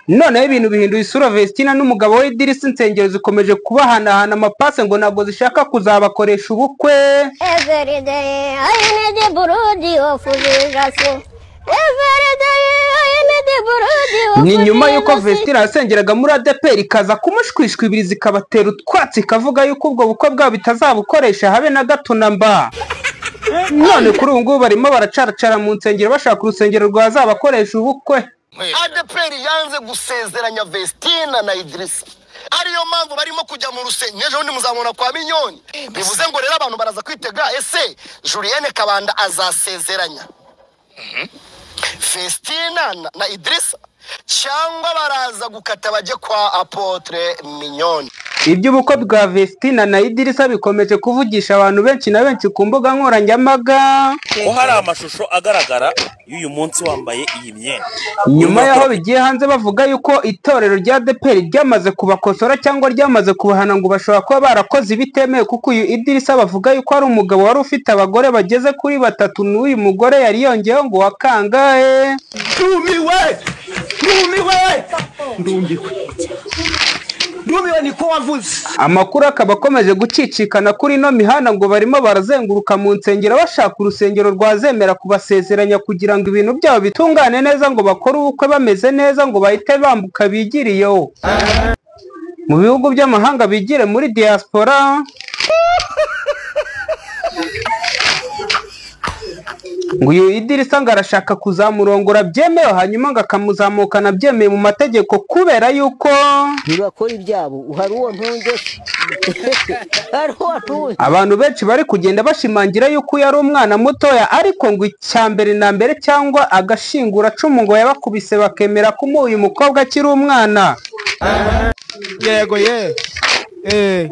Noneho ibintu bihinduye isura, Vestina n'umugabo we Idirisa insengero zikomeje kubahanahana amapase ngo ntabwo zishaka kuzabakoresha ubukwe. Every day I need a brody of Jesus. Every day I need a brody of Ni nyuma y'uko Jesus. Vestina yasengeraga muri ADEPR ikaza kumushwishwibiriza ikabatera utwatsi, ikavuga yuko ubwo bukwe bwabo itazabukoresha habe na gato na mba. None kuri ubu ngubu barimo baracaracara mu nsengero bashaka urusengero rwazabakoresha ubukwe. ADEPR yanze gusezeranya Vestina na Idrisa, ariyo mpamvu barimo kujya mu rusengero. Ejo bundi muzamubona kwa Minyoni. Bivuze ngo rero abantu baraza kwitega, ese Julienne Kabanda azasezeranya Vestina na Idrisa cyangwa baraza gukata bajye kwa Apotre Minyoni? Iby'ubukwe bwa Vestina na Idirisa bikomeje kuvugisha abantu benshi na benshi ku mbuga nkoranyambaga, ko hari amashusho agaragara y'uyu munsi wambaye iyi myenda. Nyuma y'aho bigiye hanze bavuga yuko itorero rya ADEPR ryamaze kubakosora cyangwa ryamaze kubahana, ngo bashobora kuba barakoze ibitemewe, kuko uyu Idirisa bavuga yuko ari umugabo wari ufite abagore bageze kuri batatu, n'uyu mugore yari yongeyeho ngo wakangahe. Ndumiwe, ndumiwe, ndumiwe, ndumiwe, niko wavuze. Amakuru akaba akomeje gucicikana kuri ino mihanda ngo barimo barazenguruka mu nsengero bashaka urusengero rwazemera kubasezeranya kugira ngo ibintu byabo bitungane neza, ngo bakore ubukwe bameze neza, ngo bahite bambuka bigiriyeho mu bihugu by'amahanga, bigire muri diaspora. Ngo uyu Idirisa ngo arashaka kuzamurongora byemewe, hanyuma ngo akamuzamukana byemeye mu mategeko, kubera yuko ntibakora ibyabo. Hari uwo ntunze se? Hari uwo ntunze? Abantu benshi bari kugenda bashimangira yuko uyu ari umwana mutoya, ariko ngo icya mbere na mbere cyangwa agashinguracumu ngo yabakubise bakemera kumuha uyu mukobwa akiri umwana. Yego ye.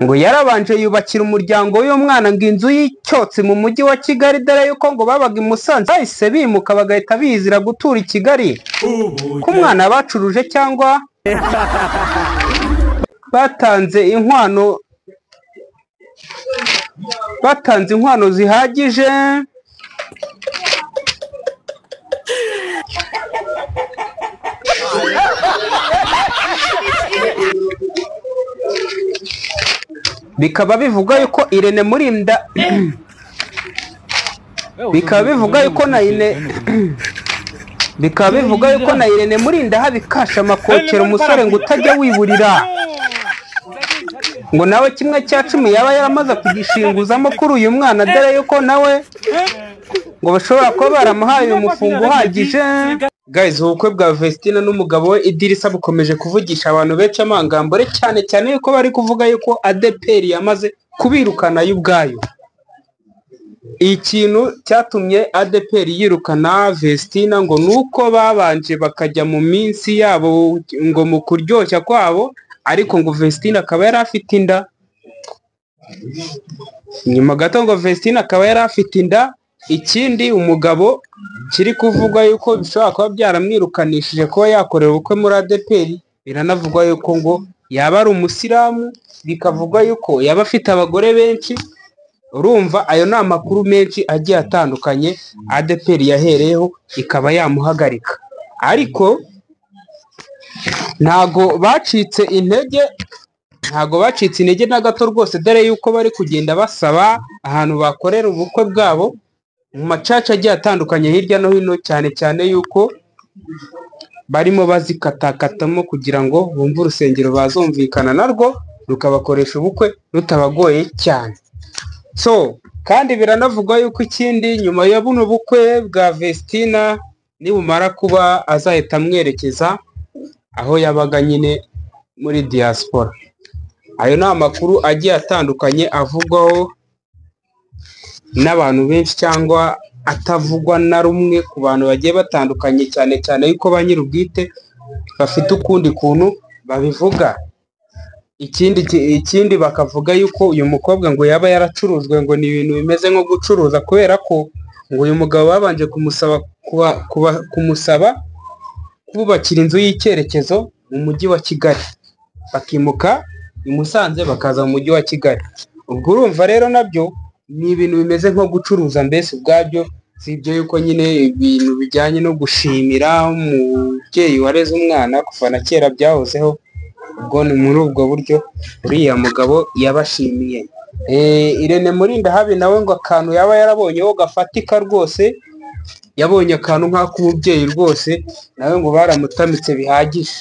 Ngo yarabanje yubakira umuryango w'uyu mwana ngo inzu y'icyotsi mu mujyi wa Kigali, dore yuko ngo babaga i Musanze bahise bimuka bagahita bizira gutura i Kigali, ko umwana bacuruje cyangwa batanze inkwano, batanze inkwano zihagije. Bikaba bivugwa yuko Irene Murinda, bikaba bivugwa yuko na Ine bikaba bivugwa yuko na Irene Murinda habikasha amakokera umusore ngo utajya wiburira, ngo nawe kimwe cya cumi yaba yaramaze kugishinguzamo kuri uyu mwana, dore yuko nawe ngo bashobora kuba baramuhaye umufungo uhagije. Guys, ubukwe bwa Vestina n'umugabo we Idirisa bukomeje kuvugisha abantu benshi amangambure, cyane cyane yuko bari kuvuga yuko ADEPR yamaze kubirukana yo ubwayo. Ikintu cyatumye ADEPR yirukana Vestina ngo nuko babanje bakajya mu minsi yabo ngo mu kuryoshya kwabo, ariko ngo Vestina akaba yari afite inda. Nyuma gato ngo Vestina akaba yari afite inda. Ikindi umugabo kiri kuvugwa yuko bishobora kuba byaramwirukanishije kuba yakorera ubukwe muri ADEPR, biranavugwa yuko ngo yaba ari umusilamu, bikavugwa yuko yaba afite abagore benshi. Urumva ayo ni amakuru menshi agiye atandukanye ADEPR yahereyeho ikaba yamuhagarika, ariko ntago bacitse intege, ntago bacitse intege na gato rwose, dore yuko bari kugenda basaba ahantu bakorera ubukwe bwabo mu macaca agiye atandukanye hirya no hino, cyane cyane yuko barimo bazikatakatamo kugira ngo bumve urusengero bazumvikana narwo rukabakoresha ubukwe rutabagoye cyane. So kandi biranavugwa yuko ikindi nyuma ya buno bukwe bwa Vestina nibumara kuba azahita amwerekeza aho yabaga nyine muri diaspora. Ayo ni amakuru agiye atandukanye avugwaho n'abantu benshi cyangwa atavugwa na rumwe ku bantu bagiye batandukanye, cyane cyane yuko ba nyir'ubwite bafite ukundi kuntu babivuga. Ikindi bakavuga yuko uyu mukobwa ngo yaba yaracurujwe, ngo ni ibintu bimeze nko gucuruza, kubera ko ngo uyu mugabo babanje kumusaba kubakira inzu y'icyerekezo mu mujyi wa Kigali, bakimuka i Musanze bakaza mu mujyi wa Kigali. Ubwo urumva rero nabyo ni ibintu bimeze nko gucuruza mbese ubwabyo Si ibyo yuko nyine ibintu bijyanye no gushimira umubyeyi wareze umwana kuva na kera byahozeho, ubwo ni muri ubwo buryo uriya mugabo yabashimiye. Irene Murindahabi nawe ngo akantu yaba yarabonyeho gafatika rwose, yabonye akantu nk'ak'umubyeyi rwose, nawe ngo baramutamitse bihagije,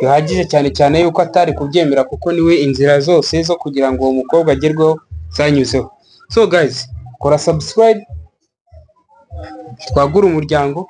bihagije cyane cyane yuko atari kubyemera kuko niwe inzira zose zo kugira ngo uwo mukobwa agerweho zanyuzeho. So guys, kora subscribe, twagure umuryango.